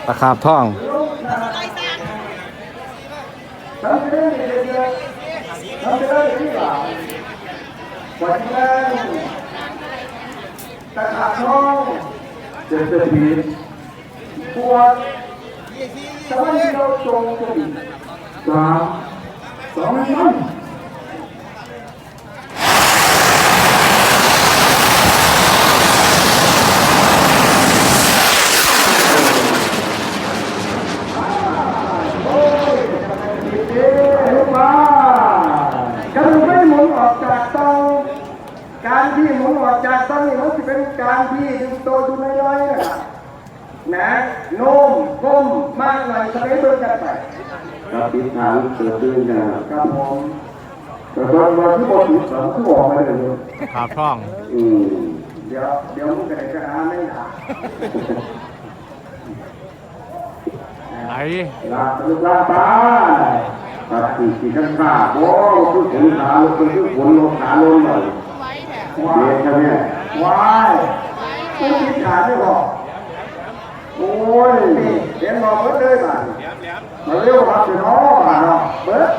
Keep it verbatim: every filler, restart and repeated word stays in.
ตะขาบทอง ทำไปได้เรื่อยๆทำไปได้ที่หลังวันที่นั่งตะขาบทองเจ็ดสิบปีปวดตะวันเดียวจงกระดิ่งสามสองหนึ่ง เอ้ยลูกหมา กระดูกไม่หมุนออกจากตอง การที่หมุนออกจากตองนี่มันจะเป็นการที่ดึงตัวอยู่น้อยๆนะครับนะโน้มก้มมากหน่อยสะเด็ดเบิ่งกันไป ครับทิศทางเกิดขึ้นนะครับ ครับผมแต่ตอนมาที่บอลถูกสามคู่ออกมาเลย ขาบทอง อืม เดี๋ยวเดี๋ยวมึงจะไหนจะหาไม่หา ไหล ลากลูกลากไป ครับสี่สี่ข้างข้าโอ้คือฝนขาลงคือฝนลงขาลงหน่อยเบรกครับเนี่ย วายไม่ติดขาไม่พอโอ้ยนี่เห็นมองเบิดเลยบาดมาเร็วครับพี่น้องบาดเนาะเบิด